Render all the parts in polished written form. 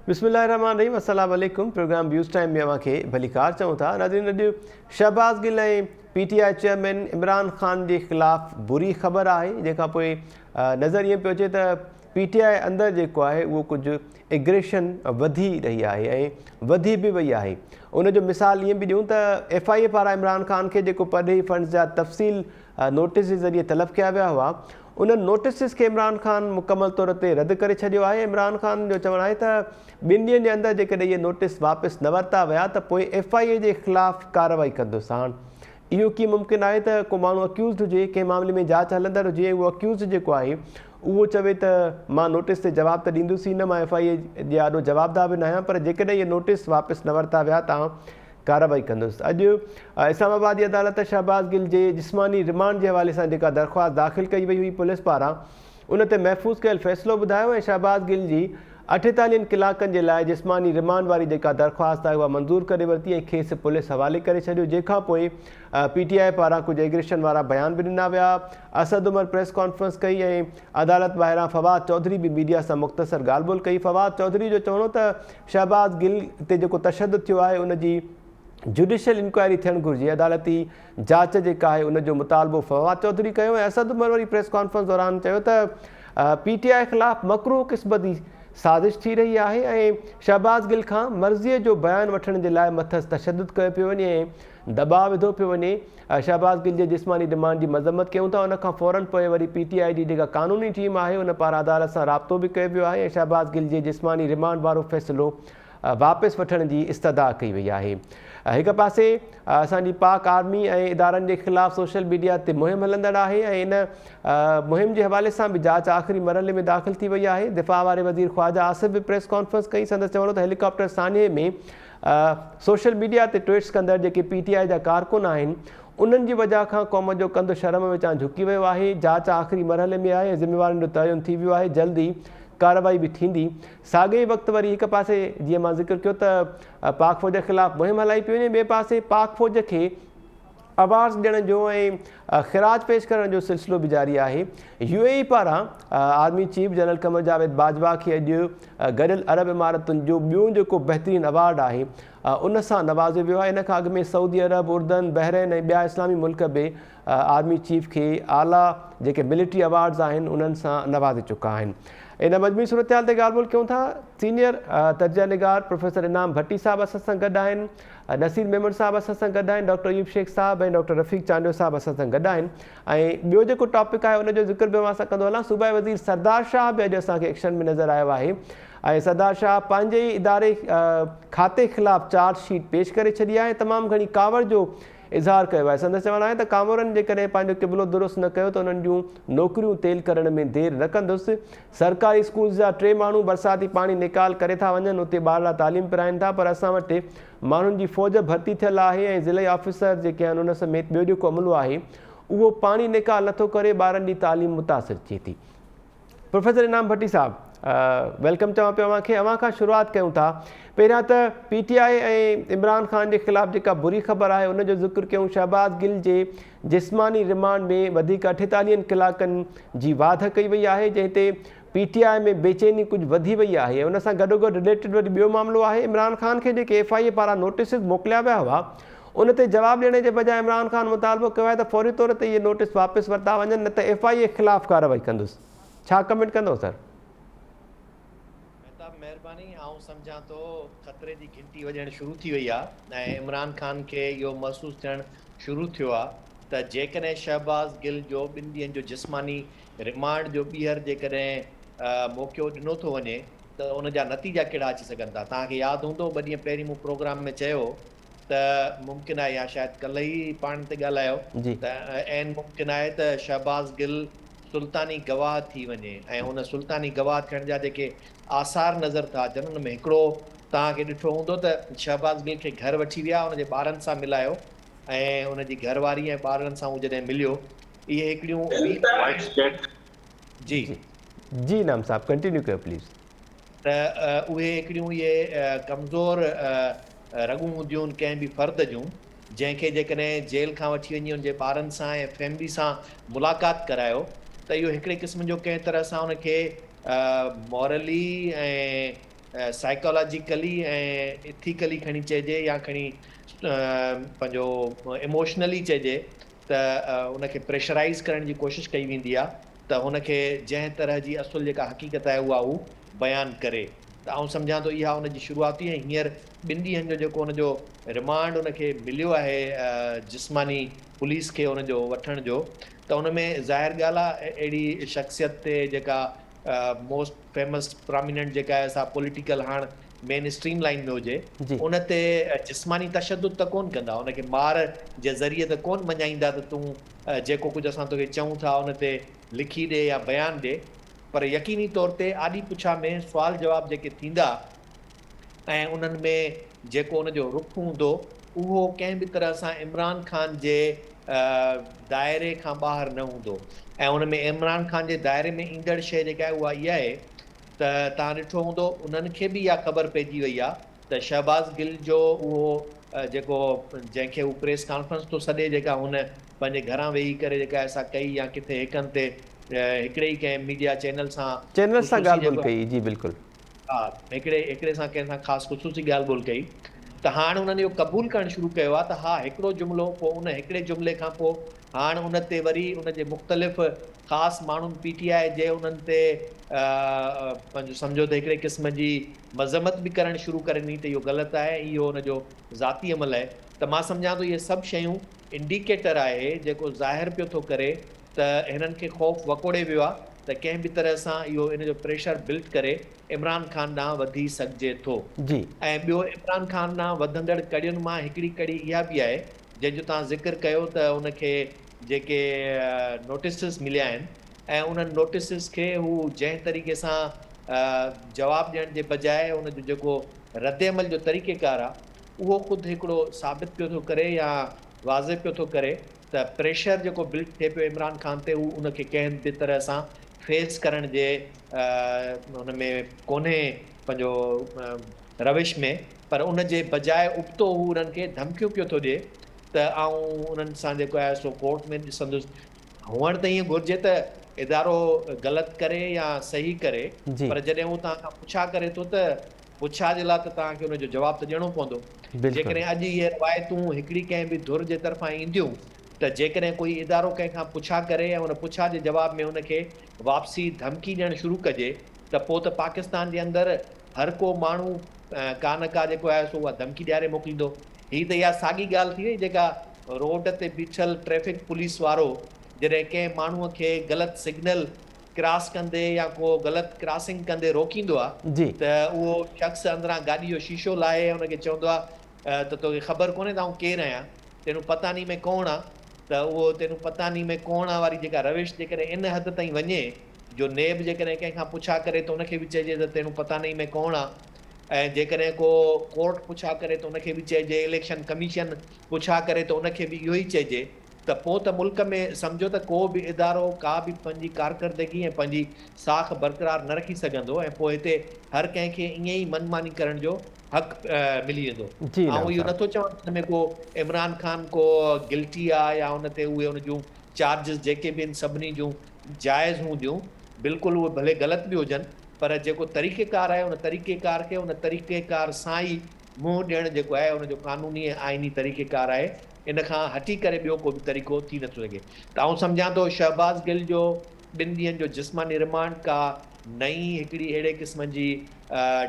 بسم الله الرحمن الرحيم السلام عليڪم پروگرام ويوز ٽائيم ۾ اوهان کي ڀليڪار چئون ٿا ناظرين اڄ Shahbaz Gill ۽ P T I chairman Imran Khan جي خلاف بري خبر آهي جنهن کان پوء نظر ائين پيو اچي ته پي ٽي آء اندر جيڪو آهي اهو ڪجهه اگريشن وڌي رهي آهي ۽ وڌي به وئي آهي ان جو مثال ائين به ڏيون ته ايف I اي پاران عمران خان کي جيڪو پرڏيهي فنڊز جا تفصيل نوٽيس جي ذريعي طلب ڪيا ويا هئا انهن نوٽيسز کي عمران خان مڪمل طور تي رد ڪري ڇڏيو آهي. عمران خان جو چوڻ آهي ته ٻن ڏينهن جي اندر جيڪڏهن اهي نوٽيس واپس نه ورتا ويا ته پوء ايف I اي جي خلاف ڪارروائي ڪندس. هاڻ اهو ڪيئن ممڪن آهي ته ڪو ماڻهو اڪيوزڊ هجي، ڪنهن معاملي ۾ جاچ هلندڙ هجي ۽ اهو اڪيوزڊ جيڪو آهي اهو چوي ته مان نوٽيس تي جواب ته ڏيندس ئي نه، مان ايف I اي جي آڏو جوابده به ناهيان پر جيڪڏهن اهي نوٽيس واپس نه ورتا ويا ته آئون ڪارروائي ڪندس. اڄ اسلام آباد جي عدالت شهباز گل جي جسماني رمانڊ جي حوالي سان جيڪا درخواست داخل ڪئي وئي هئي پوليس پاران ان تي محفوظ ڪيل فيصلو ٻڌايو ۽ شهباز گل جي اٺيتاليهن ڪلاڪن جي لاء جسماني رمانڊ واري جيڪا درخواست آهي اها منظور ڪري ورتي ۽ کيس پوليس حوالي ڪري ڇڏيو جنهن کان پوء پي ٽي آء پاران ڪجهه ايگريشن وارا بيان به ڏنا ويا اسد عمر پريس ڪانفرنس ڪئي ۽ عدالت ٻاهران فواد چوڌري به ميڊيا سان مختصر ڳالهه ٻولهه ڪئي فواد چوڌري جو چوڻ هو ته شهباز گل تي جيڪو تشدد ٿيو آهي ان جي جڊيشل انڪوائري ٿيڻ گهرجي، عدالتي جاچ جيڪا آهي ان جو مطالبو فواد چوڌري ڪيو ۽ اسد عمر وري پريس ڪانفرنس دوران چيو ته پي ٽي آء خلاف مڪروه قسم جي سازش ٿي رهي آهي ۽ شهباز گل کان مرضي جو بيان وٺڻ جي لاء مٿس تشدد ڪيو پيو وڃي ۽ دٻاء وڌو پيو وڃي. شهباز گل جي جسماني رمانڊ جي مذمت ڪيون ٿا ان کان فورن پوء وري پي ٽي آء جي جيڪا قانوني ٽيم آهي ان پاران عدالت سان رابطو به ڪيو ويو آهي ۽ شهباز گل جي جسماني رمانڊ وارو فيصلو واپس وٺڻ جي استدعا ڪئي وئي آهي هڪ پاسي اسان جي پاڪ آرمي ۽ ادارن جي خلاف سوشل ميڊيا تي مهم هلندڙ آهي ۽ ان مهم جي حوالي سان به جاچ آخري مرحلي ۾ داخل ٿي وئي آهي دفاع واري وزير خواجه آصف به پريس ڪانفرنس ڪئي سندس چوڻ هو ته هيليڪاپٽر سانحي ۾ سوشل ميڊيا تي ٽوئيٽس ڪندڙ جيڪي پي ٽي آء جا ڪارڪن آهن انهن جي وجهه کان قوم جو ڪنڌ شرم وچان جهڪي ويو آهي، جاچ آخري مرحلي ۾ آهي ۽ ذميوارن جو تعين ٿي ويو آهي، جلد ئي ڪارروائي به ٿيندي. ساڳئي ئي وقت وري هڪ پاسي جيئن مان ذڪر ڪيو ته پاڪ فوج خلاف مهم هلائي پئي وڃي ٻئي پاسي پاڪ فوج کي ايوارڊز ڏيڻ جو ۽ خراج پيش ڪرڻ جو سلسلو به جاري آهي. يو اي اي پاران army chief general Qamar Javed Bajwa کي اڄ گڏيل عرب امارتن جو ٻيون جيڪو بهترين ايوارڊ آهي ان سان نوازيو ويو آهي. ان کان اڳ ۾ سعودي عرب، اردن، بحرين ۽ ٻيا اسلامي ملڪ به آرمي چيف کي اعليٰ جيڪي ملٽري ايوارڊز آهن انهن سان نوازي چڪا آهن. ان مجموعي صورتحال تي ڳالهه ٻولهه ڪيون ٿا. سينيئر تجزيه نگار پروفيسر انعام ڀٽي صاحب اسان سان گڏ آهن. نصير ميمڻ صاحب اسان سان گڏ آهن، ڊاڪٽر ايوب شيخ صاحب ۽ ڊاڪٽر رفيق چانڊيو صاحب اسان سان گڏ آهن ۽ ٻيو جيڪو ٽاپڪ آهي ان جو ذڪر به اوهان سان ڪندو هلان صوبائي وزير سردار شاهه به اڄ اسان کي ايڪشن ۾ نظر آيو آهي ۽ سردار شاهه پنهنجي ئي اداري کاتي خلاف چارج شيٽ پيش ڪري ڇڏي آهي تمام گهڻي ڪاوڙ جو اظهار ڪيو آهي سندس چوڻ آهي ته ڪامورن جيڪڏهن پنهنجو قبلو درست نه ڪيو ته انهن جون نوڪريون تيل ڪرڻ ۾ دير نه ڪندس سرڪاري اسڪولز جا ٽي ماڻهو برساتي پاڻي نيڪال ڪري ٿا وڃن اتي ٻارڙا تعليم پرائين ٿا پر اسان وٽ ماڻهن جي فوج ڀرتي ٿيل آهي ۽ ضلعي آفيسر جيڪي آهن ان سميت ٻيو جيڪو عملو آهي اهو پاڻي نيڪال نٿو ڪري ٻارن جي تعليم متاثر ٿئي ٿي. پروفيسر انعام ڀٽي صاحب welcome چوان پيو اوهان کي اوهان کان شروعات ڪيون ٿا پهريان ته پي ٽي آء ۽ عمران خان جي خلاف جيڪا بري خبر آهي ان جو ذڪر ڪيون شهباز گل جي جسماني رمانڊ ۾ وڌيڪ اٺيتاليهن ڪلاڪن جي واڌ ڪئي وئي آهي جنهن تي پي ٽي آء ۾ بيچيني ڪجهه وڌي وئي آهي ان سان گڏوگڏ رليٽڊ وري ٻيو معاملو آهي عمران خان کي جيڪي ايف I اي پاران نوٽيسز موڪليا ويا هئا ان تي جواب ڏيڻ جي بجاء عمران خان مطالبو ڪيو آهي ته فوري طور تي اهي نوٽيس واپس ورتا وڃن نه ته ايف I اي خلاف ڪارروائي ڪندس. ڇا ڪمينٽ ڪندو سر؟ مهتاب مهرباني آئون سمجهان ٿو خطري جي گهنٽي وڄڻ شروع ٿي وئي آ ۽ عمران خان کي اهو محسوس ٿيڻ شروع ٿيو آ ته جيڪڏهن شهباز گل جو ٻن ڏينهن جو جسماني رمانڊ جو ٻيهر جيڪڏهن موقعو ڏنو ٿو وڃي ته ان جا نتيجا ڪهڙا اچي سگهن ٿا توهان کي ياد هوندو ٻه ڏينهن پهرين مون پروگرام ۾ چيو ته ممڪن آهي يا شايد ڪلهه ئي پاڻ تي ڳالهايو ته عين ممڪن آهي ته شهباز گل سلطاني گواهه ٿي وڃي ۽ ان سلطاني گواهه ٿيڻ جا جيڪي آثار نظر ٿا اچن ان ۾ هڪڙو توهان کي ڏٺو هوندو ته شهباز گل کي گهر وٺي ويا ان جي ٻارن سان ملايو ۽ ان جي گهر واري ۽ ٻارڙن سان هو جڏهن مليو اهي هڪڙيون جي. جي انعام صاحب ڪنٽينيو ڪيو پليز. ته اهي هڪڙيون اهي ڪمزور رڳون هونديون آهن ڪنهن به فرد جون جنهن کي جيڪڏهن جيل کان وٺي وڃي ان جي ٻارن سان ۽ فيملي سان ملاقات ڪرايو ته اهو هڪڙي قسم جو ڪنهن طرح سان ان کي مورلي ۽ سائيڪالاجيڪلي ۽ اٿيڪلي کڻي چئجي يا کڻي پنهنجو اموشنلي چئجي ته ان کي پريشرائيز ڪرڻ جي ڪوشش ڪئي ويندي آهي ته هن کي جنهن طرح جي اصل جيڪا حقيقت آهي اها هو بيان ڪري ته آئون سمجهان ٿو اها ان جي شروعات هئي ۽ هينئر ٻن ڏينهن جو جيڪو ان جو رمانڊ ان کي مليو آهي جسماني پوليس کي ان جو وٺڻ جو ته ان ۾ ظاهر ڳالهه آهي اهڙي شخصيت تي جيڪا موسٽ فيمس پراميننٽ جيڪا آهي سا پوليٽيڪل هاڻ مين اسٽريم لائين ۾ هجي ان تي جسماني تشدد ته ڪون ڪندا ان کي مار جي ذريعي ته ڪون مڃائيندا ته تون جيڪو ڪجهه اسان توکي چئون ٿا ان تي لکي ڏي يا بيان ڏي پر يقيني طور تي آڏي پڇا ۾ سوال جواب جيڪي ٿيندا ۽ انهن ۾ جيڪو ان جو رخ هوندو اهو ڪنهن به طرح سان عمران خان جي دائري کان ٻاهر نه هوندو ۽ ان ۾ عمران خان جي دائري ۾ ايندڙ شيء جيڪا آهي اها اها آهي ته توهان ڏٺو هوندو انهن کي به اها خبر پئجي وئي آهي ته شهباز گل جو اهو جيڪو جنهن کي هو پريس ڪانفرنس ٿو سڏي جيڪا هن پنهنجي گهران ويهي ڪري جيڪا آهي سا ڪئي يا ڪٿي هڪ هنڌ تي هڪڙي ئي ڪنهن ميڊيا چينل سان چينل سان خصوصي ڳالهه ٻولهه جيڪو ڪئي جي بلڪل. ها هڪڙي هڪڙي سان ڪنهن سان خاص خصوصي ڳالهه ٻولهه ڪئي ته هاڻ انهن اهو قبول ڪرڻ شروع ڪيو آهي ته ها هڪڙو جملو پوء ان هڪڙي جملي کان پوء هاڻ ان تي وري ان جي مختلف خاص ماڻهن پي ٽي آء جي انهن تي پنهنجو سمجهو ته هڪڙي قسم جي مذمت به ڪرڻ شروع ڪري ڏني ته اهو غلط آهي ۽ اهو ان جو ذاتي عمل آهي ته مان سمجهان ٿو اهي سڀ شيون انڊيڪيٽر آهي جيڪو ظاهر پيو ٿو ڪري ته هنن کي خوف وڪوڙي ويو آهي ته ڪنهن به طرح سان اهو ان جو پريشر بلٽ ڪري عمران خان ڏانهن وڌي سگهجي ٿو. ۽ ٻيو عمران خان ڏانهن وڌندڙ ڪڙين مان هڪڙي ڪڙي اها به آهي جنهن جو توهان ذڪر ڪيو ته ان کي جيڪي نوٽيسز مليا آهن ۽ انهن نوٽيسز کي هو جنهن طريقي سان جواب ڏيڻ جي بجاء ان جو جيڪو ردعمل جو طريقيڪار آهي اهو خود هڪڙو ثابت پيو ٿو ڪري يا واضح پيو ٿو ڪري ته پريشر جيڪو بلڊ ٿئي پيو عمران خان تي هو ان کي ڪنهن به طرح سان فيس ڪرڻ جي ان ۾ ڪونهي پنهنجو روش ۾ پر ان جي بجاء ابتو هو انهن کي ڌمڪيون پيو ٿو ڏئي ته آئون انهن سان جيڪو آهي سو ڪورٽ ۾ ڏسندس هئڻ ته ائين گهرجي ته ادارو غلط ڪري يا صحيح ڪري پر جڏهن هو توهان کان پڇا ڪري ٿو ته پڇا جي لاء ته توهان کي ان جو جواب ته ڏيڻو پوندو. جيڪڏهن اڄ اهي روايتون هڪڙي ڪنهن به ڌر جي طرفان اينديون ته جيڪڏهن ڪوئي ادارو ڪنهن کان پڇا ڪري ۽ ان پڇا جي جواب ۾ ان کي واپسي ڌمڪي ڏيڻ شروع ڪجي ته پوء ته پاڪستان جي اندر هر ڪو ماڻهو ڪا نه ڪا جيڪو آهي سو اها ڌمڪي ڏياري موڪليندو. هي ته اها ساڳي ڳالهه ٿي وئي جيڪا روڊ تي بيٺل ٽريفڪ پوليس وارو جڏهن ڪنهن ماڻهوء کي غلط سگنل ڪراس ڪندي يا ڪو غلط ڪراسنگ ڪندي روڪيندو آ ته اهو شخص اندران گاڏي جو شيشو لاهي ان کي چوندو آ ته توکي خبر ڪونهي ته آئون ڪير آهيان تينون پتا ني مين ڪون آ ته اهو تينون پتا ني مين ڪون آ واري جيڪا روش جيڪڏهن ان حد تائين وڃي جو نيب جيڪڏهن ڪنهن کان پڇا ڪري ته ان کي به چئجي ته تينون پتا ني مين ڪون آ ۽ جيڪڏهن ڪو ڪورٽ پڇا ڪري ته ان کي به چئجي اليڪشن ڪميشن پڇا ڪري ته ان کي به اهو ئي چئجي ته پوء ته ملڪ ۾ سمجهو ته ڪو به ادارو ڪا به پنهنجي ڪارڪردگي ۽ پنهنجي ساک برقرار نه رکي سگهندو ۽ پوء هتي هر ڪنهن کي ائين ئي من ماني ڪرڻ جو حق ملي ويندو. آئون اهو نٿو چوان ته ان ۾ ڪو عمران خان ڪو گلٽي آ يا ان تي اهي ان جون چارجز جيڪي به آهن سڀني جون جائز هونديون، بلڪل اهي ڀلي غلط به هجن پر جيڪو طريقيڪار آهي ان طريقيڪار کي ان طريقيڪار سان ئي منهن ڏيڻ جيڪو آهي ان جو قانوني ۽ آئيني طريقيڪار آهي ان کان هٽي ڪري ٻيو ڪو به طريقو ٿي نٿو سگهي ته آئون سمجهان ٿو شهباز گل جو ٻن ڏينهن جو جسماني رمانڊ ڪا نئين هڪڙي اهڙي قسم جي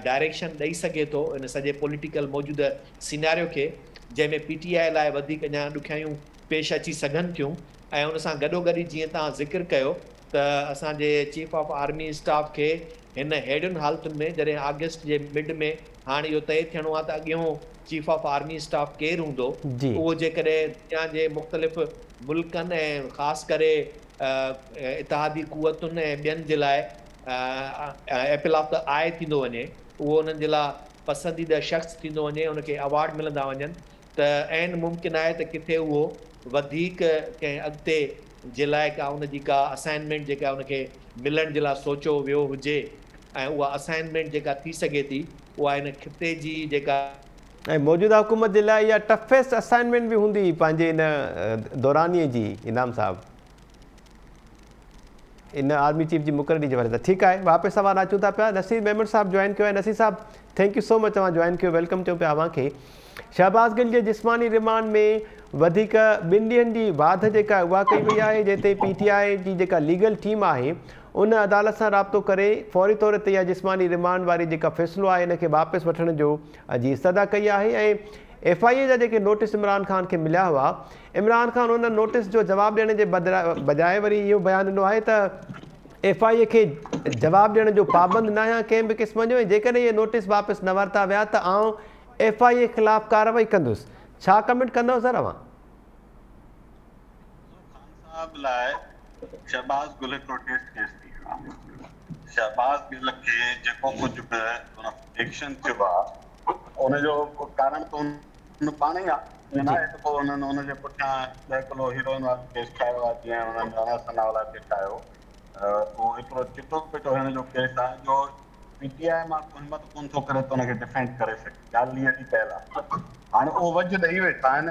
ڊائريڪشن ڏئي سگهي ٿو ان سڄي پوليٽيڪل موجوده سيناريو کي جنهن ۾ پي ٽي آء لاء وڌيڪ اڃا ڏکيائيون پيش اچي سگهن ٿيون ۽ ان سان گڏوگڏ ئي جيئن توهان ذڪر ڪيو ته اسان جي چيف آف آرمي اسٽاف کي هن ههڙين حالتن ۾ جڏهن آگسٽ جي مڊ ۾ هاڻ اهو طئي ٿيڻو آهي ته اڳيون چيف آف آرمي اسٽاف ڪير هوندو، اهو جيڪڏهن دنيا جي مختلف ملڪن ۽ خاص ڪري اتحادي قوتن ۽ ٻين جي لاء ايپل آف the آء ٿيندو وڃي، اهو انهن جي لاء پسنديده شخص ٿيندو وڃي، ان کي ايوارڊ ملندا وڃن ته عين ممڪن آهي ته ڪٿي اهو وڌيڪ ڪنهن اڳتي جي لاء ڪا ان جي ڪا اسائنمينٽ جيڪا ان کي ملڻ جي لاء سوچيو ويو هجي ۽ اها اسائنمينٽ جيڪا ٿي سگهي ٿي اها هن خطي جي جيڪا ۽ موجوده حڪومت جي لاء اها ٽفيسٽ اسائنمينٽ به هوندي پنهنجي ان دورانيي جي انعام صاحب ان آرمي چيف جي مقرري جي حوالي سان ٺيڪ آهي واپس اوهان اچون ٿا پيا نصير ميمڻ صاحب جوائن ڪيو آهي نصير صاحب. Thank you سو مچ اوهان جوائن ڪيو welcome چئون پيا اوهان کي. شهباز گل جي جسماني رمانڊ ۾ وڌيڪ ٻن ڏينهن جي واڌ جيڪا اها ڪئي وئي آهي جنهن تي پي ٽي آء جي جيڪا ليگل ٽيم آهي ان عدالت سان رابطو ڪري فوري طور تي اها جسماني رمانڊ واري جيڪا فيصلو آهي ان کي واپس وٺڻ جو جي استدعا ڪئي آهي ۽ ايف I اي جا جيڪي نوٽيس عمران خان کي مليا هئا عمران خان ان نوٽيس جو جواب ڏيڻ جي بجاء وري اهو بيان ڏنو آهي ته ايف I اي کي جواب ڏيڻ جو پابند ناهيان ڪنهن به قسم جو ۽ جيڪڏهن اهي نوٽيس واپس نه ورتا ويا ته آئون ايف I اي خلاف ڪارروائي ڪندس. ڇا ڪمينٽ ڪندؤ سر اوهان؟ سو خان صاحب لاء شهباز گل هڪڙو ٽيسٽ ڪيس ٿي ويو آهي. شهباز گل کي جيڪو ڪجهه به ان ايڪشن ٿيو آهي ان جو ڪارڻ ته هن پاڻ ئي آهي. ائين ناهي ته ڪو انهن ان جي پٺيان ڏهه ڪلو هيروئن وارو ڪيس ٺاهيو آهي جيئن انهن راڻا ثناء الله تي ٺاهيو. اهو ايترو چٽو پٽو هن جو ڪيس آهي جو پي ٽي آء مان ڪو همت ڪونه ٿو ڪري ته ان کي ڊفينڊ ڪري سگهي. ڳالهه اها ئي ڪيل آهي. هاڻي اهو وجهه ڏئي ويٺا آهن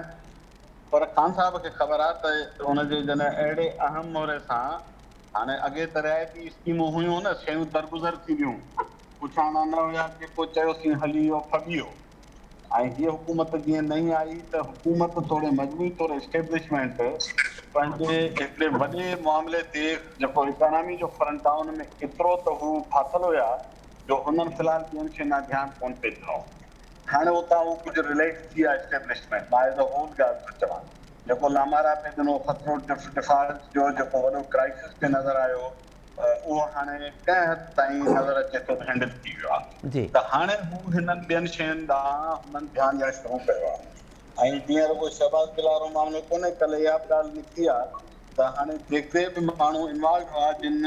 پر خان صاحب کي خبر آهي ته ان جي جڏهن اهڙي اهم مهري سان هاڻي اڳي ته رعايتي اسڪيمون هيون نه شيون درگذر ٿينديون پڇاڻا نه هيا جيڪو چيوسين هلي ويو ڦٻي ويو. ۽ هيء حڪومت جيئن نئين آئي ته حڪومت توڙي مجموعي طور اسٽيبلشمينٽ پنهنجي هڪڙي وڏي معاملي تي جيڪو اڪانامي جو فرنٽ آ ان ۾ ايترو ته هو ڦاٿل هيا جو هنن في الحال ٻين شين ڏانهن ڌيان ڪونه پئي ڏنو. هاڻي اتان هو ڪجهه رليڪس ٿي ويا اسٽيبلشمينٽ، مان ايز اي هول ڳالهه ٿو چوان. جيڪو لامارا پئي ڏنو خطرو ڊفالٽ جو جيڪو وڏو ڪرائسس پئي نظر آيو اهو هاڻي ڪنهن حد تائين نظر اچي ٿو ته هينڊل ٿي ويو آهي ته هاڻي هو هنن ٻين شين ڏانهن هنن ڌيان ڏيڻ شروع ڪيو آهي ۽ جيئن رڳو شهباز گل وارو معاملو ڪونهي ڪلهه اها به ڳالهه نڪتي آهي ته هاڻي جيڪي به ماڻهو انوالوڊ هئا جن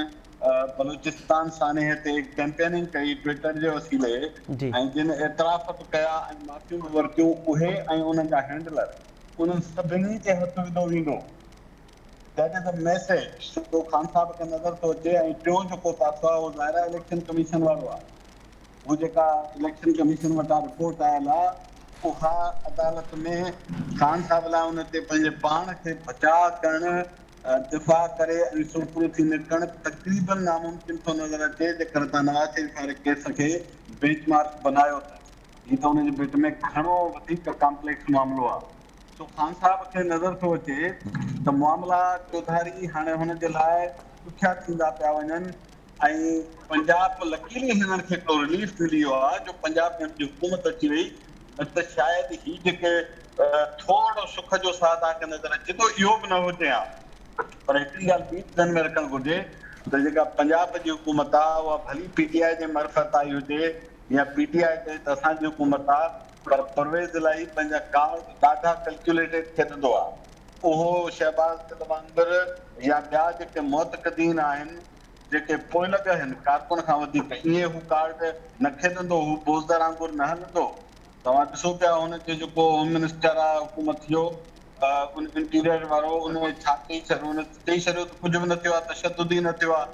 بلوچستان سانحي تي ڪيمپيننگ ڪئي ٽوئيٽر جي وسيلي ۽ جن اعتراف به ڪيا ۽ معافيون به ورتيون اهي ۽ انهن جا هينڊلر انهن سڀني تي هٿ وڌو ويندو. That is a message سو خان صاحب کي نظر ٿو اچي ۽ ٽيون جيڪو پاسو آهي اهو ظاهر آهي اليڪشن ڪميشن وارو آهي هو جيڪا اليڪشن ڪميشن وٽان رپورٽ آيل آهي اها عدالت ۾ خان صاحب لاء ان تي پنهنجي پاڻ کي بچاء ڪرڻ دفاع ڪري ۽ سرخرو ٿي نڪرڻ تقريبن ناممڪن ٿو نظر اچي جيڪر تان نواز شريف واري ڪيس کي بينچ مارڪ بنايو ته هي ته ان جي ڀيٽ ۾ گهڻو وڌيڪ ڪامپليڪس معاملو آهي. سو خان صاحب کي نظر ٿو اچي ته معاملا چوڌاري هاڻي هن جي لاء ڏکيا ٿيندا پيا وڃن ۽ پنجاب لڪيلي هنن کي هڪڙو رليف ملي ويو آهي جو پنجاب ۾ هن جي حڪومت اچي وئي نه ته شايد هي جيڪي ٿورڙو سک جو ساهه توهان کي نظر اچي ٿو اهو به نه هجي ها پر هڪڙي ڳالهه ٻي به ذهن ۾ رکڻ گهرجي ته جيڪا پنجاب جي حڪومت آهي اها ڀلي پي ٽي آء جي معرفت آئي هجي يا پي ٽي آء چئي ته اسان جي حڪومت آهي پر پرويز الاهي پنهنجا ڪارڊ ڏاڍا ڪلڪيوليٽيڊ کيڏندو آ. اهو شهباز گل وانگر يا ٻيا جيڪي معتقدين آهن، جيڪي پوئلڳ آهن ڪارڪن کان وڌيڪ، ائين هو ڪارڊ نه کيڏندو، هو بوزدر آنگر نه هلندو. توهان ڏسو پيا هن جو جيڪو هوم منسٽر آ حڪومت جو ان انٽيريئر وارو ان ڇا چئي ڇڏيو، ان چئي ڇڏيو ته ڪجهه به نه ٿيو آ، تشدد ئي نه ٿيو آ.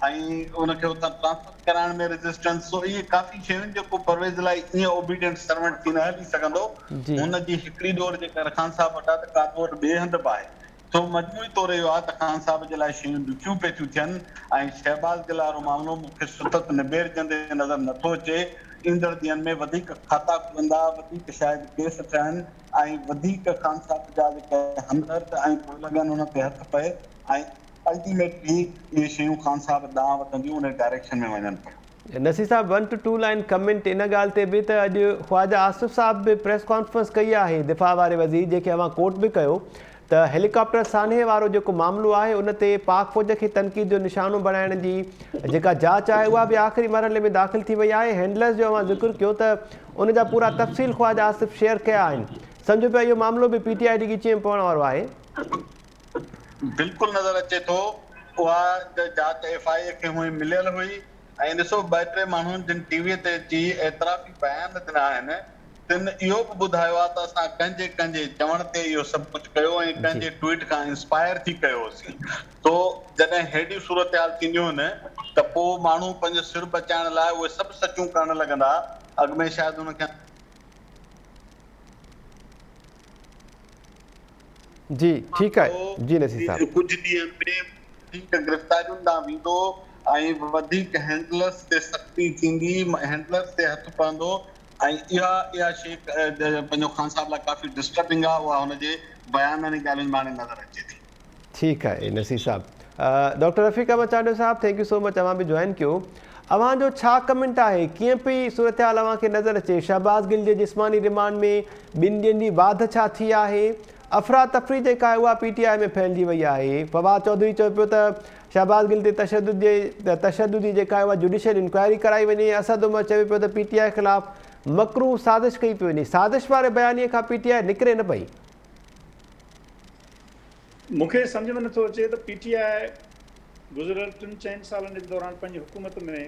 ۽ ان کي اتان ٽرانسفر ڪرائڻ ۾ ريزسٽنس سو اهي ڪافي شيون جيڪو پرويز الاهي ائين اوبيڊينٽ سرونٽ ٿي نه هلي سگهندو هن جي هڪڙي ڏور جيڪر خان صاحب وٽ آهي ته ڪا ڏور ٻئي هنڌ به آهي سو مجموعي طور اهو آهي ته خان صاحب جي لاء شيون ڏکيون پئي ٿيون ٿين ۽ شهباز گل وارو معاملو مون کي ستت نبيرجندي نظر نٿو اچي ايندڙ ڏينهن ۾ وڌيڪ کاتا کلندا وڌيڪ شايد ڪيس ٺهن ۽ وڌيڪ خان صاحب جا جيڪي همدرد ۽ پوئلڳ آهن انهن تي هٿ پئي ۽ الٽيميٽلي اهي شيون خان صاحب ڏانهن وڌنديون انهي ڊائريڪشن ۾ وڃن پيون. Naseer sahib one to two line comment ان ڳالهه تي به ته اڄ خواجه آصف صاحب به پريس ڪانفرنس ڪئي آهي دفاع واري وزير جنهن کي اوهان ڪوٽ به ڪيو ته هيليڪاپٽر سانحي وارو جيڪو معاملو آهي ان تي پاڪ فوج کي تنقيد جو نشانو بڻائڻ جي جيڪا جاچ آهي اها به آخري مرحلي ۾ داخل ٿي وئي آهي هينڊلرز جو اوهان ذڪر ڪيو ته ان جا پورا تفصيل خواجه آصف شيئر ڪيا آهن سمجهو پيا اهو معاملو به پي ٽي آء جي ڳچيء ۾ پوڻ وارو آهي. بلڪل نظر اچي ٿو اها جاچ ايف I اي کي هونئن مليل هئي ۽ ڏسو ٻه ٽي ماڻهن جن ٽي وي تي اچي اعترافي بيان ڏنا آهن تن اهو به ٻڌايو آهي ته اسان ڪنهن جي ڪنهن جي چوڻ تي اهو سڀ ڪجهه ڪيو ۽ ڪنهن جي ٽوئيٽ کان انسپائر ٿي ڪيو هوسين سو جڏهن ههڙيون صورتحال ٿينديون آهن ته پوء ماڻهو پنهنجو سر بچائڻ لاء اهي سڀ سچون ڪرڻ لڳندا اڳ ۾ شايد هن کي جي ٺيڪ آهي جي نصير صاحب. ڪجهه ڏينهن ۾ وڌيڪ گرفتارين ڏانهن ويندو. ۽ وڌيڪ هينڊلرز تي سختي ٿيندي، هينڊلرز تي هٿ پوندو ۽ اها اها شيء پنهنجو خان صاحب لاء ڪافي ڊسٽربنگ آهي اها هن جي بيانن ۽ ڳالهين مان هاڻي نظر اچي ٿي. ٺيڪ آهي نصير صاحب. ڊاڪٽر رفيق احمد چانڊيو صاحب thank you سو مچ اوهان به جوائن ڪيو. اوهان جو ڇا ڪمينٽ آهي ڪيئن پئي صورتحال اوهان کي نظر اچي شهباز گل جي جسماني ريمانڊ ۾ ٻن ڏينهن جي واڌ ڇا ٿي آهي افراتفري جيڪا آهي اها پي ٽي آء ۾ ڦهلجي وئي آهي فواد چوڌري چيو پيو ته شهباز گل تي تشدد جي تشدد جي جيڪا آهي اها جڊيشل انڪوائري ڪرائي وڃي، اسد عمر چوي پيو ته پي ٽي آء خلاف مڪروه سازش ڪئي پئي وڃي، سازش واري بيانيي کان پي ٽي آء نڪري نه پئي. مون کي سمجهه ۾ نٿو اچي ته پي ٽي آء گذريل ٽن چئن سالن جي دوران پنهنجي حڪومت ۾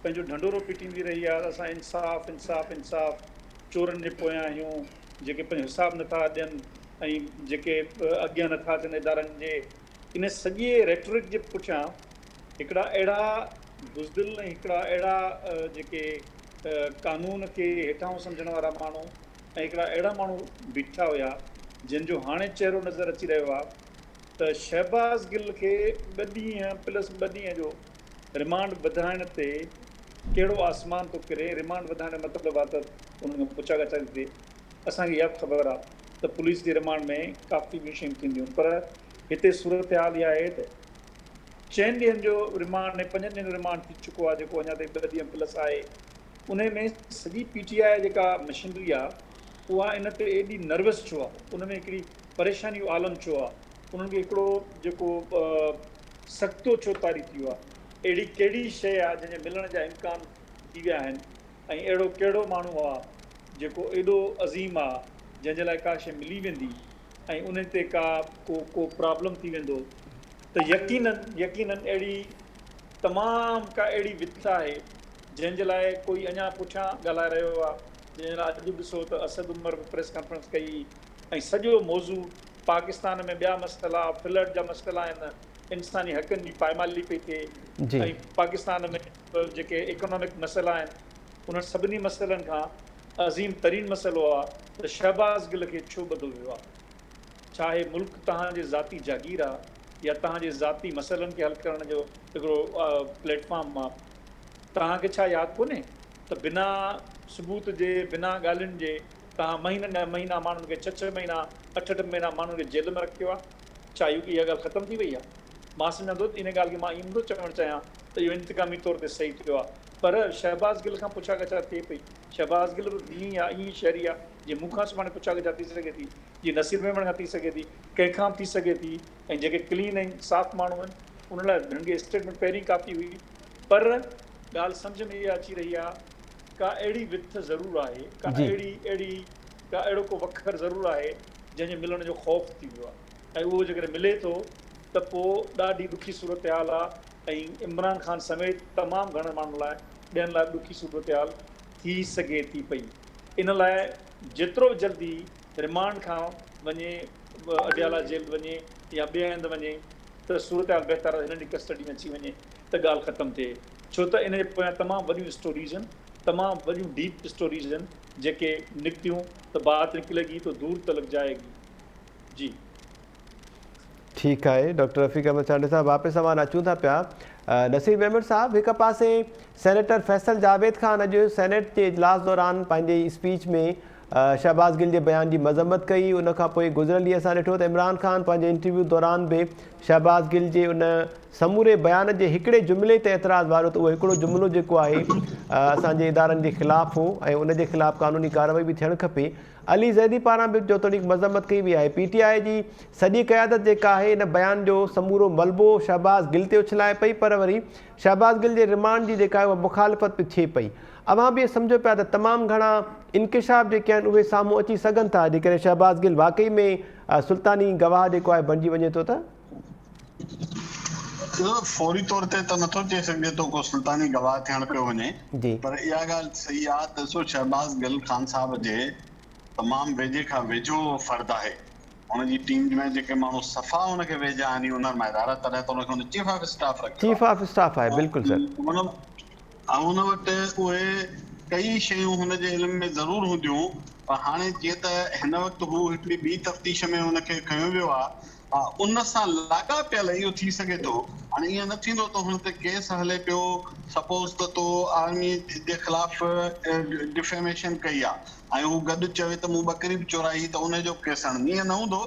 پنهنجو ڍنڍورو پٽيندي رهي آهي ته اسان انصاف انصاف انصاف چورن جي پويان آهيون جيڪي پنهنجو حساب نٿا ڏين ۽ جيڪي اڳيان نٿا اچن ادارن جي ان سڄي ريٽورڪ جي پٺيان هڪڙا اهڙا بزدل ۽ هڪڙا اهڙا جيڪي قانون کي هيٺاهون سمجهڻ وارا ماڻهو ۽ هڪڙا اهڙا ماڻهو بيٺا هيا جن جو هاڻي چهرو نظر اچي رهيو آهي ته شهباز گل کي ٻه ڏينهن پلس ٻه ڏينهن جو رمانڊ وڌائڻ تي ڪهڙو آسمان ٿو ڪري، رمانڊ وڌائڻ جو مطلب آهي ته انهن کان پڇا ڳاڇا ٿي ٿئي. اسان کي اها به خبر آهي ته پوليس جي رمانڊ ۾ ڪافي ٻيون شيون ٿينديون پر هتي صورتحال اها آهي ته چئن ڏينهن جو رمانڊ ۽ پنجن ڏينهن جو رمانڊ ٿي چڪو آهي جيڪو اڃا تائين ٻه ڏينهن پلس آهي انهي ۾ سڄي پي ٽي آء جيڪا مشنري آهي اها ان تي ايڏي نروس ڇو آهي ان ۾ هڪڙي پريشاني جو عالم ڇو آهي انهن کي هڪڙو جيڪو سڪتو ڇو طاري ٿي ويو آهي اهڙي ڪهڙي شيء آهي جنهن جي ملڻ جا امڪان ٿي ويا آهن ۽ اهڙو ڪهڙو ماڻهو آ جيڪو ايڏو عظيم آ جنهن جي لاء ڪا شيء ملي ويندي ۽ ان تي ڪا ڪو ڪو پرابلم ٿي ويندو ته يقينن يقينن اهڙي تمام ڪا اهڙي وٿ آهي جنهن جي لاء ڪوئي اڃا پٺيان ڳالهائي رهيو آ جنهن جي لاء اڄ به ڏسو ته اسد عمر به پريس ڪانفرنس ڪئي ۽ سڄو موضوع پاڪستان ۾ ٻيا مسئلا فلڊ جا مسئلا آهن انساني حقن جي پائمالي پئي ٿئي ۽ پاڪستان ۾ جيڪي اڪنامڪ مسئلا آهن انهن سڀني مسئلن کان عظيم ترين مسئلو آ ته شهباز گل کي ڇو ٻڌو ويو آ؟ ڇا هي ملڪ توهان جي ذاتي جاگير آ يا توهان جي ذاتي مسئلن کي حل ڪرڻ جو هڪڙو پليٽ فارم آ؟ توهان کي ڇا ياد ڪونهي ته بنا ثبوت جي بنا ڳالهين جي توهان مهينن جا مهينا ماڻهن کي ڇهه ڇهه مهينا اٺ اٺ مهينا ماڻهن کي جيل ۾ رکيو آ؟ ڇا اها ڳالهه ختم ٿي وئي آ؟ مان سمجهان ٿو ته ان ڳالهه کي مان ائين نٿو چوڻ چاهيان ته اهو انتقامي طور تي صحيح ٿيو آهي پر شهباز گل کان پڇا ڳاڇا ٿئي پئي. شهباز گل به ائين ئي آهي، ائين ئي شهري آهي جيئن مون کان سڀاڻي پڇا ڳاڇا ٿي سگهي ٿي، جيئن نصير ميمڻ کان ٿي سگهي ٿي، ڪنهن کان به ٿي سگهي ٿي ۽ جيڪي ڪلين ۽ صاف ماڻهو آهن انهن لاء هنن کي اسٽيٽمينٽ پهرين ڪافي هئي پر ڳالهه سمجهه ۾ اها اچي رهي آهي ڪا اهڙي وٿ ضرور آهي، ڪا اهڙي اهڙي ڪا اهڙو ڪو وکر ضرور آهي جنهن جي ملڻ جو خوف ٿي ويو آهي. ۽ اهو جيڪڏهن ملي ٿو ته پوء ڏاڍي ڏکي صورتحال آ ۽ عمران خان سميت تمام گهڻن ماڻهن لاء ٻين لاء به ڏکي صورتحال ٿي سگهي ٿي پئي ان لاء جيترو به جلدي رمانڊ کان وڃي اڊيالا جيل وڃي يا ٻئي هنڌ وڃي ته صورتحال بهتر آ هنن جي ڪسٽڊي ۾ اچي وڃي ته ڳالهه ختم ٿئي ڇو ته ان جي پويان تمام وڏيون اسٽوريز آهن تمام وڏيون ڊيپ اسٽوريز آهن جيڪي نڪتيون ته بات نڪلي گي تو دور تلڪ جائي گي. جي. ٺيڪ آهي ڊاڪٽر رفيق احمد چانڊيو صاحب واپس اوهان ڏانهن اچون ٿا پيا نصير ميمڻ صاحب هڪ پاسي سينيٽر فيصل جاويد خان اڄ سينيٽ جي اجلاس دوران پنهنجي اسپيچ ۾ شهباز گل جي بيان جي مذمت ڪئي ان کان پوء گذريل ڏينهن اسان ڏٺو ته عمران خان پنهنجي انٽرويو دوران به شهباز گل جي ان سموري بيان جي هڪڙي جملي تي اعتراض واريو ته اهو هڪڙو جملو جيڪو آهي اسان جي ادارن جي خلاف هو ۽ ان جي خلاف قانوني ڪارروائي به ٿيڻ کپي علي زيدي پاران به جيتوڻيڪ مذمت ڪئي وئي آهي، پي ٽي آء جي سڄي قيادت جيڪا آهي ان بيان جو سمورو ملبو شهباز گل تي اڇلائي پئي پر وري شهباز گل جي رمانڊ جي جيڪا آهي اها مخالفت به ٿئي پئي. اوهان به سمجهو پيا ته تمام گهڻا انڪشاف جيڪي آهن اهي سامهون اچي سگهن ٿا جيڪڏهن شهباز گل واقعي ۾ سلطاني گواهه جيڪو آهي بڻجي وڃي ٿو ته. فوري طور تي ته نٿو چئي سگهجي ته ڪو سلطاني گواهه ٿيڻ پيو وڃي پر اها ڳالهه صحيح آهي ته ڏسو شهباز گل خان صاحب جي تمام ويجهي کان ويجهو فرد آهي هن جي ٽيم ۾ جيڪي ماڻهو صفا هن کي ويجها آهن انهن مان ادارا تڏهن ته هن کي هن چيف آف اسٽاف رکيو چيف آف اسٽاف آهي بلڪل سر. هن وٽ اهي ڪئي شيون هن جي علم ۾ ضرور هونديون پر هاڻي جيئن ته هن وقت هو هڪڙي ٻي تفتيش ۾ هن کي کنيو ويو آهي ان سان لاڳاپيل اهو ٿي سگهي ٿو. هاڻي ائين نه ٿيندو ته هن تي ڪيس هلي پيو سپوز ته تو آرمي جي خلاف ڊفيميشن ڪئي آ ۽ هو گڏ چوي ته مون ٻڪري به چورائي هئي ته ان جو به ڪيس هڻندي ائين نه هوندو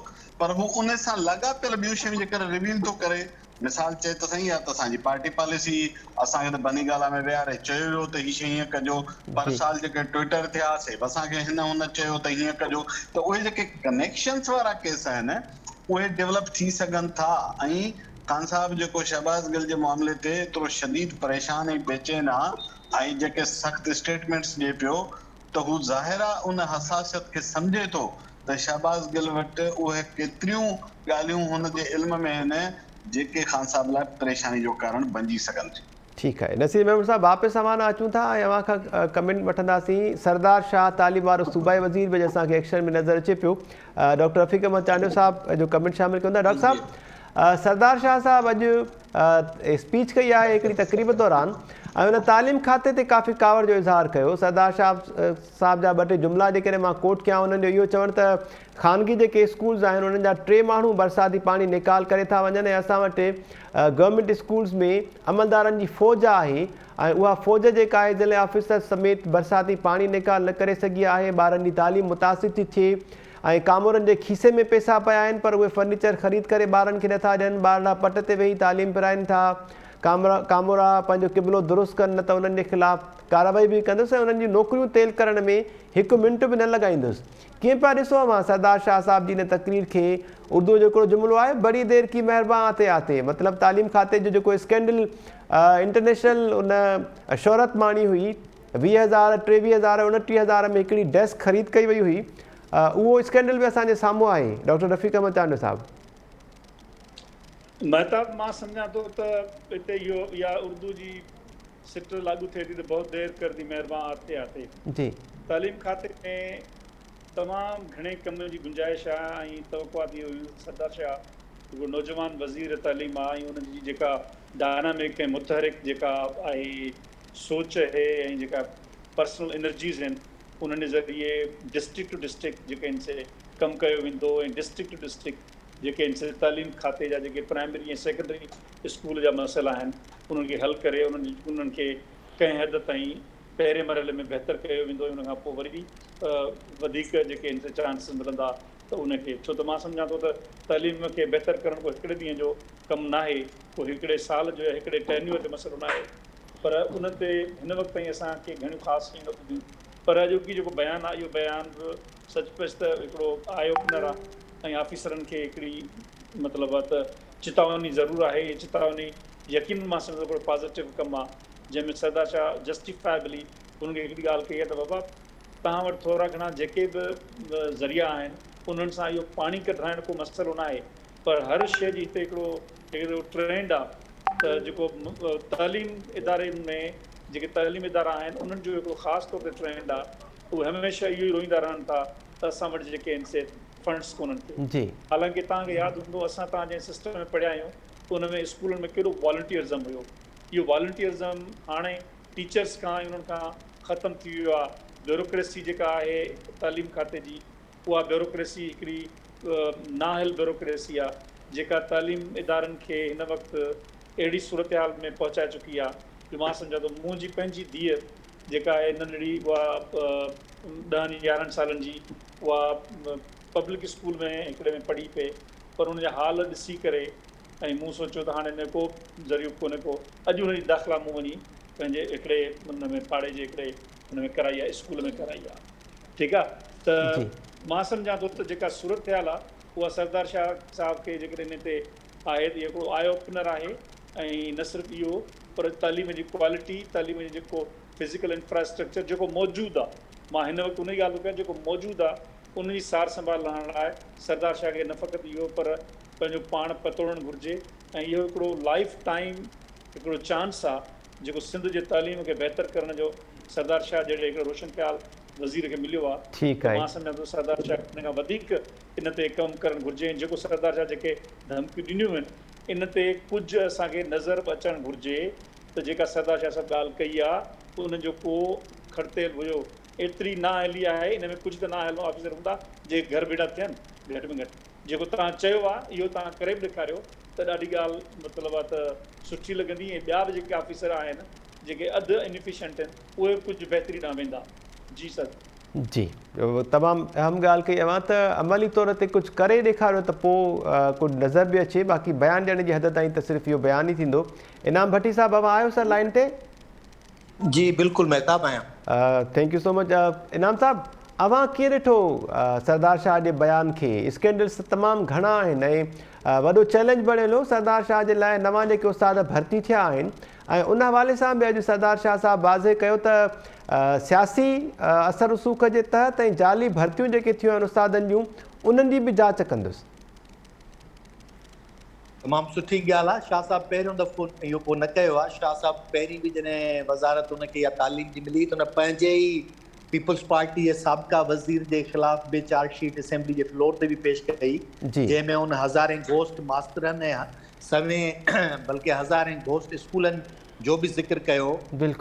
پر هو ان سان لاڳاپيل ٻيون شيون جيڪر ريويل ٿو ڪري مثال چئي ته سائين اها ته اسان جي پارٽي پاليسي هئي، اسان کي ته بني گالا ۾ ويهاري چيو ويو ته هي شيء هيئن ڪجو، پر سال جيڪي ٽوئٽر ٿيا سي به اسان کي هن هن چيو ته هيئن ڪجو ته اهي جيڪي ڪنيڪشنز وارا ڪيس آهن اهي ڊولپ ٿي سگهن ٿا ۽ خان صاحب جيڪو شهباز گل جي معاملي تي ايترو شديد پريشان ۽ بيچين آ ۽ جيڪي سخت اسٽيٽمينٽس ڏئي پيو ته هو ظاهر آ ان حساسيت کي سمجهي ٿو ته شهباز گل وٽ اهي ڪيتريون ڳالهيون هن جي علم ۾ آهن جيڪي خان صاحب لاء پريشاني جو ڪارڻ بنجي سگهن ٿيون. ٺيڪ آهي نصير ميمڻ صاحب واپس اوهان ڏانهن اچون ٿا ۽ اوهان کان ڪمينٽ وٺنداسين سردار شاهه تعليم وارو صوبائي وزير به اڄ اسان کي ايڪشن ۾ نظر اچي پيو ڊاڪٽر رفيق احمد چانڊيو صاحب جو ڪمينٽ شامل ڪيون ٿا ڊاڪٽر صاحب سردار شاهه صاحب اڄ اسپيچ ڪئي آهي هڪڙي تقريب دوران ۽ ان تعليم کاتي تي ڪافي ڪاوڙ جو اظهار ڪيو سردار شاهه صاحب جا ٻه ٽي جملا جيڪڏهن مان ڪوٽ ڪيان انهن جو اهو چوڻ ته خانگي جيڪي اسڪولز آهن انهن جا ٽي ماڻهو برساتي پاڻي نيڪال ڪري ٿا وڃن ۽ اسان وٽ گورنمينٽ اسڪولز ۾ عملدارن جي فوج آهي ۽ اها فوج جيڪا آهي ضلعي آفيسر سميت برساتي پاڻي نيڪال نه ڪري سگهي آهي ٻارن جي تعليم متاثر ٿي ٿئي ۽ ڪامورن جي کيسي ۾ پئسا پيا آهن پر اهي فرنيچر خريد ڪري ٻارن کي نٿا ڏين، ٻارڙا پٽ تي ويهي تعليم پرائين ٿا، ڪامورا پنهنجو قبلو درست ڪن نه ته انهن جي خلاف ڪارروائي به ڪندس ۽ انهن جون نوڪريون تيل ڪرڻ ۾ هڪ منٽ به نه لڳائيندس. ڪيئن پيا ڏسو اوهان سردار شاهه صاحب جي ان تقرير کي؟ اردوء جو هڪڙو جملو آهي بڙي دير ڪي مهربان آتي آتي مطلب تعليم کاتي جو جيڪو اسڪينڊل انٽرنيشنل ان شهرت ماڻي هئي 20 هزار، 23 هزار، 29 هزار ۾ هڪڙي ڊيسڪ خريد ڪئي وئي هئي، اهو اسڪينڊل به اسان جي سامهون آهي، ڊاڪٽر رفيق احمد چانڊيو صاحب. مهتاب مان سمجهان ٿو ته هتي اهو اها اردو جي سٽ لاڳو ٿئي ٿي ته بهت دير ڪر the مهربان آتي آتي. جي. تعليم کاتي ۾ تمام گهڻي ڪم جي گنجائش آهي ۽ توقعات اهي هيون ته سردار شاهه هڪڙو نوجوان وزير تعليم آهي ۽ ان جي جيڪا ڊائنامڪ ۽ متحرڪ جيڪا آهي سوچ اهي ۽ جيڪا پرسنل انرجيز آهن انهن جي ذريعي ڊسٽرڪٽ ٽو ڊسٽرڪٽ جيڪي آهن سي ڪم ڪيو ويندو ۽ ڊسٽرڪٽ ٽو ڊسٽرڪٽ جيڪي آهن سي تعليم کاتي جا جيڪي پرائمري ۽ سيڪنڊري اسڪول جا مسئلا آهن انهن کي حل ڪري انهن انهن کي ڪنهن حد تائين پهرين مرحلي ۾ بهتر ڪيو ويندو ۽ ان کان پوء وري وڌيڪ جيڪي آهن سي چانسز ملندا ته ان کي ڇو ته مان سمجهان ٿو ته تعليم کي بهتر ڪرڻ ڪو هڪڙي ڏينهن جو ڪم ناهي ڪو هڪڙي سال جو يا هڪڙي ٽينيور جو مسئلو ناهي پر ان تي هن وقت تائين اسان ڪي گهڻيون خاص شيون نه ٻڌيون پر اڄوڪي جيڪو بيان آهي اهو بيان به سچ پچ ته هڪڙو آء اوپنر آهي ۽ آفيسرن کي هڪڙي مطلب آهي ته چتاوني ضرور آهي اهي چتاوني يقينن مان سمجهان ٿو هڪڙو پازيٽو ڪم آهي جنهن ۾ سردار شاهه جسٽيفائبلي انهن کي هڪڙي ڳالهه ڪئي آهي ته بابا توهان وٽ ٿورا گهڻا جيڪي به ذريعا آهن انهن سان اهو پاڻي ڪڍرائڻ ڪو مسئلو ناهي پر هر شيء جي هتي هڪڙو هڪڙو ٽرينڊ آ ته جيڪو تعليم اداري ۾ جيڪي تعليم ادارا آهن انهن جو هڪڙو خاص طور تي ٽرينڊ آ اهي هميشه اهو ئي روئيندا رهن ٿا ته اسان وٽ جيڪي آهن سي فنڊس ڪونهن ڪي جي. حالانڪه توهان کي ياد هوندو اسان توهان جنهن سسٽم ۾ پڙهيا آهيون ان ۾ اسڪولن ۾ ڪيڏو والنٽيئرزم هيو اهو والنٽيئرزم هاڻي ٽيچرس کان ۽ انهن کان ختم ٿي ويو آ بيوروڪريسي جيڪا آهي تعليم کاتي جي اها بيوروڪريسي هڪڙي نااهل بيوروڪريسي آ جيڪا تعليم ادارن کي هن وقت اهڙي صورتحال ۾ پهچائي چڪي آ جو مان سمجهان ٿو منهنجي پنهنجي ڌيء جيڪا آهي ننڍڙي اها ڏهن يارهن سالن جي اها پبلڪ اسڪول ۾ هڪڙي ۾ پڙهي پئي پر ان جا حال ڏسي ڪري ۽ مون سوچيو ته هاڻي هن جو ڪو ذريعو ڪونهي ڪو اڄ ان جي داخلا مون وڃي پنهنجي هڪڙي ان ۾ پاڙي جي هڪڙي ان ۾ ڪرائي آ اسڪول ۾ ڪرائي آ ٺيڪ آ ته مان سمجهان ٿو ته جيڪا صورتحال آ اها سردار شاهه صاحب کي جيڪڏهن ان تي آهي ته اهو هڪڙو آء اوپنر آهي ۽ نه صرف اهو پر تعليم جي ڪوالٽي تعليم جي جيڪو فزيڪل انفراسٽرڪچر جيڪو موجود آ مان هن وقت ان جي ڳالهه ٿو ڪيان جيڪو موجود آ ان جي سار سنڀال لهڻ لاء سردار شاهه کي نه فقط اهو پر پنهنجو پاڻ پتوڙڻ گهرجي ۽ اهو هڪڙو لائف ٽائيم هڪڙو چانس آ جيڪو سنڌ جي تعليم کي بهتر ڪرڻ جو سردار شاهه جهڙي هڪڙي روشن خيال وزير کي مليو آ ٺيڪ ته آهي. مان سمجهان ٿو سردار شاهه کي ان کان وڌيڪ ان تي ڪم ڪرڻ گهرجي ۽ جيڪو سردار شاهه جيڪي ڌمڪيون ڏنيون آهن ان تي ڪجهه اسان کي نظر به اچڻ گهرجي ته جيڪا سردار شاهه صاحب ڳالهه ڪئي آ ان جو ڪو کڙتيل هيو ايتري نااهلي آهي ان ۾ ڪجهه ته نااهل آفيسر هوندا جيڪي گهر ڀيڙا ٿين گهٽ ۾ گهٽ. جيڪو توهان چيو آ اهو توهان ڪري به ڏيکاريو ته ڏاڍي ڳالهه مطلب آ ته سٺي لڳندي ۽ ٻيا به جيڪي آفيسر آهن جيڪي اڌ انفيشنٽ آهن اهي به ڪجهه بهتري ڏانهن ويندا. جي سر. جي تمام اهم ڳالهه ڪئي اوهان ته عملي طور تي ڪجهه ڪري ڏيکاريو ته پوء ڪجهه نظر به اچي باقي بيان ڏيڻ جي حد تائين ته صرف اهو بيان ئي ٿيندو. انعام ڀٽي صاحب اوهان آهيو سر لائين تي؟ جي بلڪل مهتاب آهيان. Thank you so much انعام صاحب اوهان ڪيئن ڏٺو سردار شاهه جي بيان کي اسڪينڊلس ته تمام گهڻا آهن ۽ وڏو چئلينج بڻيل هو سردار شاهه جي لاء نوان جيڪي استاد ڀرتي ٿيا آهن ۽ ان حوالي سان به اڄ سردار شاهه صاحب واضح ڪيو ته سياسي اثر رسوخ جي تحت ۽ جعلي ڀرتيون جيڪي ٿيون آهن استادن جون انهن جي به جاچ ڪندس. تمام سٺي ڳالهه آهي شاهه صاحب پهريون دفعو اهو ڪو نه ڪيو آهي شاهه صاحب پهرين به جڏهن وزارت ان کي يا تعليم جي ملي ته ان پنهنجي ئي پيپلز پارٽي جي سابقه وزير جي خلاف به چارج شيٽ اسيمبلي جي فلور تي به پيش ڪئي جنهن ۾ ان هزارين گهوسٽ ماسترن ۽ سوين بلڪه هزارين گهوسٽ اسڪولن جو به ذڪر ڪيو ۽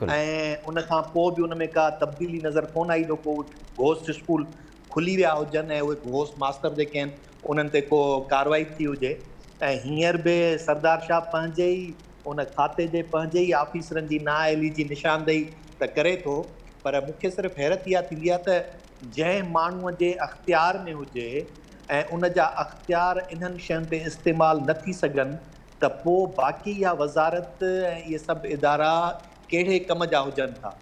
ان کان پوء به ان ۾ ڪا تبديلي نظر ڪونه آئي جو ڪو گهوسٽ اسڪول کلي ويا هجن ۽ اهي گهوسٽ ماستر جيڪي آهن انهن تي ڪو ڪارروائي ٿي هجي ۽ هينئر به سردار شاهه پنهنجي ئي ان کاتي جي پنهنجي ئي آفيسرن جي نااهلي جي نشاندهي ته ڪري ٿو پر مون کي صرف حيرت اها ٿيندي آهي ته جنهن ماڻهوء جي اختيار ۾ هجي ۽ ان جا اختيار انهن شين تي استعمال نه ٿي سگهن ته پوء باقي اها وزارت ۽ اهي سڀ ادارا ڪهڙي ڪم جا هجن ٿا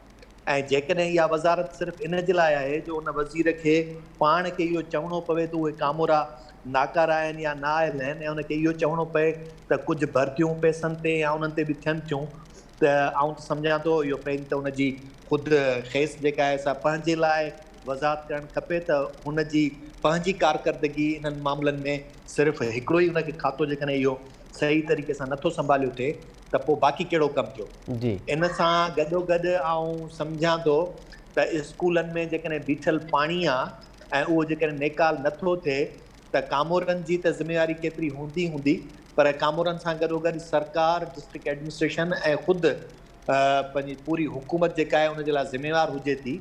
۽ جيڪڏهن اها وزارت صرف ان جي لاء آهي جو ان وزير کي پاڻ کي اهو چوڻو پوي ته اهي ڪامورا ناڪارا آهن يا نااهل آهن ۽ ان کي اهو چوڻو پئي ته ڪجهه ڀرتيون پئسن تي يا انهن تي به ٿين ٿيون ته آئون ته سمجهان ٿو اهو پهرين ته ان جي خود کيس جيڪا آهي سا پنهنجي لاء وضاحت ڪرڻ کپي ته هن جي پنهنجي ڪارڪردگي انهن معاملن ۾ صرف هڪڙو ئي ان کي کاتو جيڪڏهن اهو صحيح طريقي سان نٿو سنڀاليو ٿئي ته پوء باقي ڪهڙو ڪم ٿيو. ان سان گڏوگڏ آئون سمجهان ٿو ته اسڪولن ۾ جيڪڏهن بيٺل پاڻي آ ۽ اهو جيڪڏهن نيڪال نٿو ٿئي ته ڪامورن جي ته ذميواري ڪيتري هوندي هوندي پر ڪامورن سان گڏوگڏ سرڪار، ڊسٽرڪٽ ايڊمنسٽريشن ۽ خود پنهنجي پوري حڪومت جيڪا آهي ان جي لاء ذميوار هجي ٿي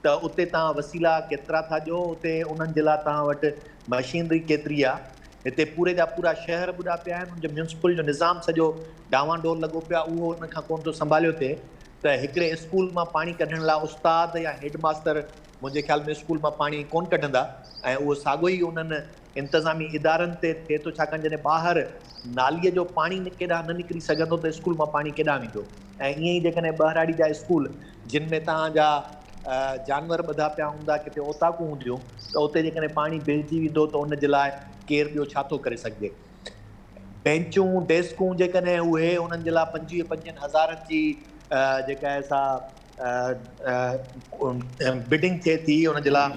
ته اتي توهان وسيلا ڪيترا ٿا ڏيو اتي انهن جي لاء توهان وٽ مشينري ڪيتري آهي هتي پوري جا پورا شهر ٻڏا پيا آهن ان جو ميونسپل جو نظام سڄو ڊانوان ڊول لڳو پيو آهي اهو ان کان ڪونه ٿو سنڀاليو ٿئي ته هڪڙي اسڪول مان پاڻي ڪڍڻ لاء استاد يا هيڊ ماستر منهنجي خيال ۾ اسڪول مان پاڻي ڪونه ڪڍندا ۽ اهو ساڳيو ئي انهن انتظامي ادارن تي ٿئي ٿو ڇاڪاڻ جڏهن ٻاهر ناليء جو پاڻي ڪيڏانهن نه نڪري سگهندو ته اسڪول مان پاڻي ڪيڏانهن ويندو ۽ ائين ئي جيڪڏهن ٻهراڙي جا اسڪول جن ۾ توهان جا جانور ٻڌا پيا هوندا ڪٿي اوطاقون هونديون ته اتي جيڪڏهن پاڻي بيهجي ويندو ته ان جي لاء ڪير ٻيو ڇا ٿو ڪري سگهجي بينچون ڊيسڪون جيڪڏهن اهي انهن جي لاء پنجويهه پنجن هزارن جي جيڪا آهي سا بڊنگ ٿئي ٿي ان جي لاء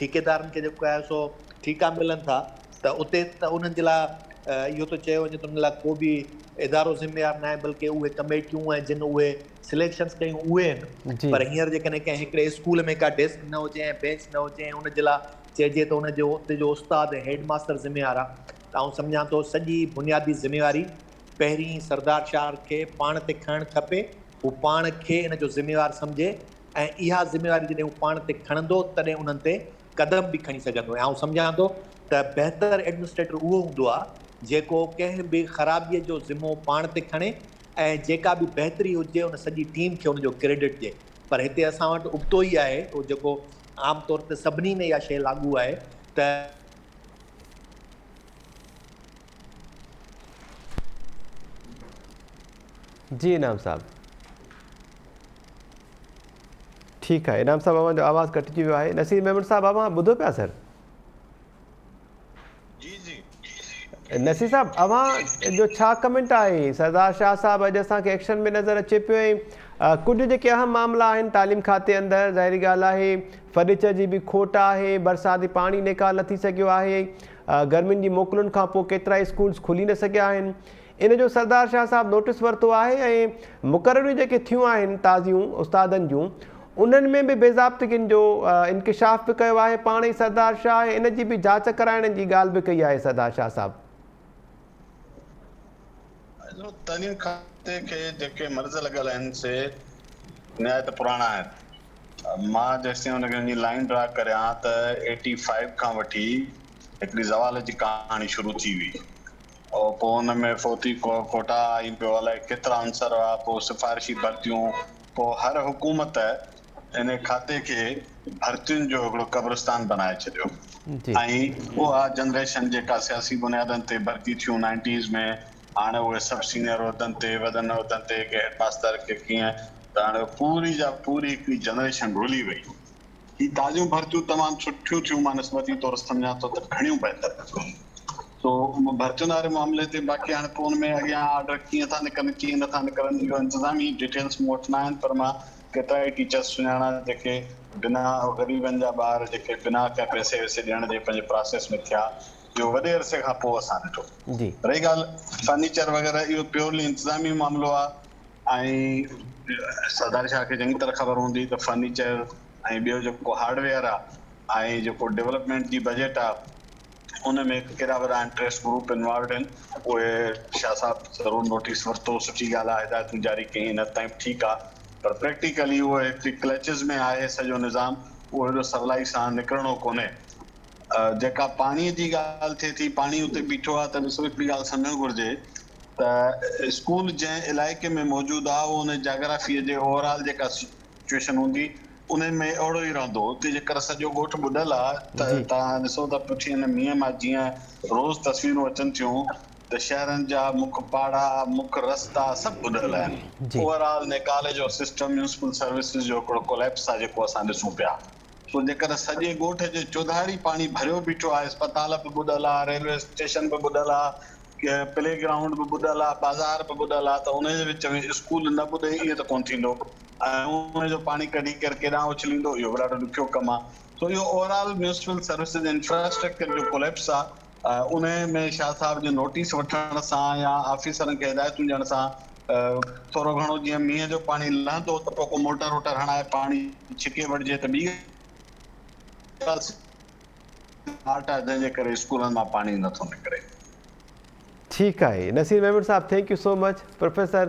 ٺيڪيدارن کي جيڪو آهي سو ٺيڪا ملن ٿا ته اتي ته انهن جي لاء اهو ٿو چيو وڃي ته انهن لاء ڪو به ادارو ذميوار ناهي بلڪه اهي ڪميٽيون ۽ جن اهي سليڪشنز ڪيون اهي آهن پر هينئر جيڪڏهن ڪنهن هڪڙي اسڪول ۾ ڪا ڊيسڪ نه هجي ۽ بينچ نه هجي ۽ ان جي لاء چئجي ته ان جو اتي جو استاد ۽ هيڊ ماستر ذميوار آهي ته آئون سمجهان ٿو سڄي بنيادي ذميواري پهرين سردار شاهه کي پاڻ تي کڻڻ کپي هو پاڻ کي ان جو ذميوار سمجهي ۽ اها ذميواري جڏهن هو پاڻ تي کڻندو تڏهن انهن تي قدم به کڻي سگهندو ۽ آئون سمجهان ٿو ته بهتر ايڊمنسٽريٽر اهو هوندو آهي جيڪو ڪنهن به خرابيء جو ذمو پاڻ تي کڻي ۽ جيڪا به بهتري هجي ان سڄي ٽيم کي ان جو ڪريڊٽ ڏئي پر هتي اسان وٽ ابتو ئي آهي جيڪو عام طور تي سڀني ۾ اها شيء لاڳو آهي ته جي انعام صاحب ٺيڪ آهي انعام صاحب اوهان جو آواز ڪٽجي ويو آهي نصير ميمڻ صاحب اوهان ٻڌو پيا سر جي جي نصير صاحب اوهان جو ڇا ڪمينٽ آهي سردار شاهه صاحب اڄ اسان کي ايڪشن ۾ نظر اچي پيو ۽ ڪجهه جيڪي اهم معاملا آهن تعليم کاتي اندر ظاهري ڳالهه آهي فرنيچر جي به کوٽ آهي برساتي پاڻي نيڪال نه ٿي سگهيو آهي گرمين جي موڪلن کان پوء ڪيترائي اسڪولز کلي نه سگهيا آهن ان جو سردار شاهه صاحب نوٽس ورتو آهي ۽ مقرريون جيڪي ٿيون آهن تازيون استادن جون انهن ۾ به بيضابطگين جو انڪشاف به ڪيو آهي پاڻ ئي سردار شاهه ان جي به جاچ ڪرائڻ جي ڳالهه به ڪئي آهي سردار شاهه صاحب. تعليم کاتي کي جيڪي مرض لڳل آهن سي نهايت پراڻا آهن. مان جيستائين ان کي وڃي لائين ڊرا ڪريان ته ايٽي فائيو کان وٺي هڪڙي زوال جي ڪهاڻي شروع ٿي وئي او پوء ان ۾ فوتي ڪوٽا ۽ ٻيو الائي ڪيترا عنصر هئا پوء سفارشي ڀرتيون پوء هر حڪومت ان کاتي کي ڀرتين جو هڪڙو قبرستان بنائي ڇڏيو ۽ اها جنريشن جيڪا سياسي بنيادن تي ڀرتي ٿيون نائنٽيز ۾ هاڻي اهي سڀ سينئر عهدن تي وڏن عهدن تي ڪي هيڊ ماستر ڪي ڪيئن ته هاڻي پوري جا پوري هڪڙي جنريشن رلي وئي. هي تازيون ڀرتيون تمام سٺيون ٿيون مان نسبتي طور سمجهان ٿو ته گهڻيون بهتر ٿيون سو ڀرتين واري معاملي تي باقي هاڻي پوء ان ۾ اڳيان آرڊر ڪيئن ٿا نڪرن ڪيئن نٿا نڪرن اهو انتظامي ڊيٽيلس مون وٽ ناهن پر مان ڪيترائي ٽيچرس سڃاڻان جيڪي بنا غريبن جا ٻار جيڪي بنا ڪنهن پئسي وئسي ڏيڻ جي پنهنجي پراسيس ۾ ٿيا اهو وڏي عرصي کان پوء اسان ڏٺو رهي ڳالهه فرنيچر وغيره اهو پيورلي انتظامي معاملو آهي ۽ سردار شاهه کي چڱي طرح خبر هوندي ته فرنيچر ۽ ٻيو جيڪو هارڊويئر آ ۽ جيڪو ڊولپمينٽ جي بجيٽ آ ان ۾ ڪيڏا وڏا انٽريسٽ گروپ انوالوڊ آهن اهي شاهه صاحب ضرور نوٽيس ورتو سٺي ڳالهه آ هدايتون جاري ڪيائين ان حد تائين به ٺيڪ آ پر پريڪٽيڪلي اهو هڪڙي ڪلچز ۾ آهي سڄو نظام اهو ايڏو سولائي سان نڪرڻو ڪونهي. جيڪا پاڻي جي ڳالهه ٿئي ٿي پاڻي اتي بيٺو آ ته ڏسو هڪڙي ڳالهه سمجهڻ گهرجي ته اسڪول جنهن علائقي ۾ موجود آ اهو ان جاگرافيء جي اوور آل جيڪا سچوئيشن هوندي انهي ۾ اهڙو ئي رهندو. اتي جيڪر سڄو ڳوٺ ٻڏل آ ته توهان ڏسو ته پٺين هن مينهن مان جيئن روز تصويرون اچن ٿيون ته شهرن جا مک پاڙا، مک رستا سڀ ٻڏل آهن. اوور آل نيڪال جو سسٽم ميونسپل سروسز جو هڪڙو ڪوليپس آ جيڪو اسان ڏسون پيا. سو جيڪر سڄي ڳوٺ جي چوڌاري پاڻي ڀريو بيٺو آ، اسپتال به ٻڏل آ، ريلوي اسٽيشن به ٻڏل آ، پلي گرائونڊ به ٻڏل آ، بازار به ٻڏل آ ته انهي جي وچ ۾ اسڪول نه ٻڏي ائين ته ڪونه ٿيندو ۽ انهي جو پاڻي ڪڍي ڪير ڪيڏانهن اڇليندو اهو به ڏاڍو ڏکيو ڪم آ. سو اهو over all municipal services infrastructure جو ڪوليپس آ انهي ۾ شاهه صاحب جي نوٽيس وٺڻ سان يا آفيسرن کي هدايتون ڏيڻ سان ٿورو گهڻو جيئن مينهن جو پاڻي لهندو ته پوء ڪو موٽر ووٽر هڻائي پاڻي ڇڪي وٺجي ته ٻي ڳالهه آرٽ آهي جنهن جي ڪري اسڪولن مان پاڻي نٿو نڪري. ٺيڪ آهي نصير ميمڻ صاحب thank you so much professor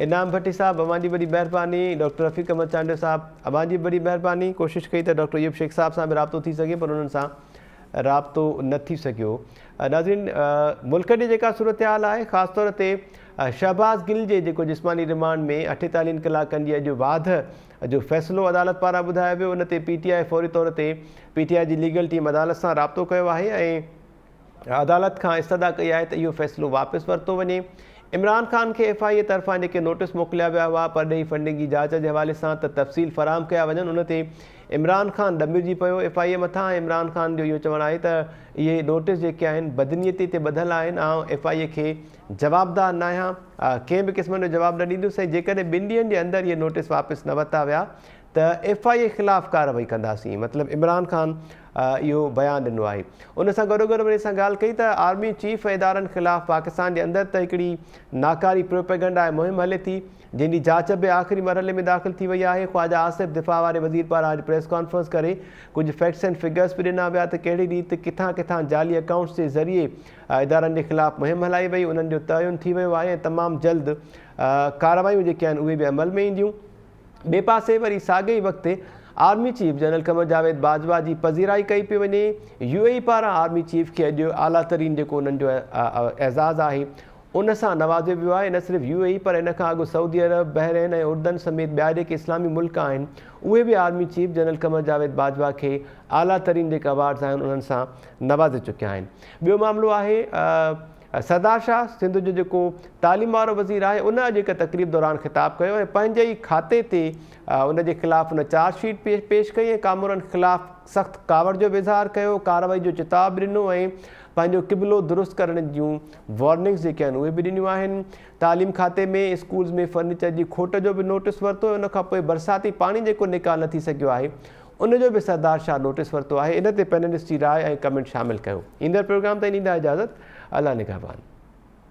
Inam Bhatti صاحب اوهان جي وڏي مهرباني ڊاڪٽر رفيق احمد چانڊيو صاحب اوهان جي به وڏي مهرباني ڪوشش ڪئي ته ڊاڪٽر ايوب شيخ صاحب سان به رابطو ٿي سگهي پر انهن سان رابطو نه ٿي سگهيو ناظرين ملڪ جي جيڪا صورتحال آهي خاص طور تي شهباز گل جي جيڪو جسماني رمانڊ ۾ اٺيتاليهن ڪلاڪن جي اڄ واڌ جو فيصلو عدالت پاران ٻڌايو ويو ان تي پي ٽي آء فوري طور تي پي ٽي آء جي ليگل ٽيم عدالت سان رابطو ڪيو آهي ۽ عدالت کان استدعا ڪئي آهي ته اهو فيصلو واپس ورتو وڃي. عمران خان کي ايف I اي طرفان جيڪي نوٽيس موڪليا ويا هئا پرڏيهي فنڊنگ جي جاچ جي حوالي سان ته تفصيل فراهم ڪيا وڃن ان تي عمران خان ڏمرجي پيو ايف I اي مٿان ۽ عمران خان جو اهو چوڻ آهي ته اهي نوٽيس جيڪي آهن بدنيتي تي ٻڌل آهن آئون ايف I اي کي جوابدار ناهيان، ڪنهن به قسم جو جواب نه ڏيندس ۽ جيڪڏهن ٻن ڏينهن جي اندر اهي نوٽيس واپس نه ورتا ويا ته ايف I اي خلاف ڪارروائي ڪنداسين مطلب عمران خان اهو بيان ڏنو آهي ان سان گڏوگڏ وري اسان ڳالهه ڪئي ته آرمي چيف ۽ ادارن خلاف پاڪستان جي اندر ته هڪڙي ناڪاري پروپيگنڊا ۽ مهم هلي ٿي جنهن جي جاچ به آخري مرحلي ۾ داخل ٿي وئي آهي. خواجه آصف دفاع واري وزير پاران اڄ پريس ڪانفرنس ڪري ڪجهه فيڪٽس اينڊ فگرز به ڏنا ويا ته ڪهڙي ريت ڪٿان ڪٿان جعلي اڪائونٽس جي ذريعي ادارن جي خلاف مهم هلائي وئي انهن جو تعين ٿي ويو آهي ۽ تمام جلد ڪارروايون جيڪي آهن اهي به عمل ۾ اينديون. ٻئي پاسي وري ساڳئي ئي وقت army chief general Qamar Javed Bajwa جي پذيرائي ڪئي پئي وڃي. يو اي اي پاران آرمي چيف کي اڄ اعليٰ ترين جيڪو انهن جو اعزاز آهي ان سان نوازيو ويو آهي، نه صرف يو اي اي پر ان کان اڳ سعودي عرب، بحرين ۽ اردن سميت ٻيا جيڪي اسلامي ملڪ آهن اهي به army chief general Qamar Javed Bajwa کي اعليٰ ترين جيڪي ايوارڊز آهن انهن سان نوازي چڪيا آهن. ٻيو معاملو آهي سردار شاهه سنڌ جو جيڪو تعليم وارو وزير آهي ان اڄ هڪ تقريب دوران خطاب ڪيو ۽ پنهنجي ئي کاتي تي ان جي خلاف ان چارج شيٽ پيش ڪئي ۽ ڪامورن خلاف سخت ڪاوڙ جو به اظهار ڪيو، ڪارروائي جو چتاء به ڏنو ۽ پنهنجو قبلو درست ڪرڻ جون وارننگز جيڪي آهن اهي به ڏنيون آهن. تعليم کاتي ۾ اسڪولز ۾ فرنيچر جي کوٽ جو به نوٽيس ورتو ۽ ان کان پوء برساتي پاڻي جيڪو نيڪال نه ٿي سگهيو آهي ان جو به سردار شاهه نوٽيس ورتو آهي. ان تي پينلسٽ جي راء ۽ ڪمينٽ شامل ڪيو. ايندڙ پروگرام تائين ڏيندا اجازت. الله نگهبان.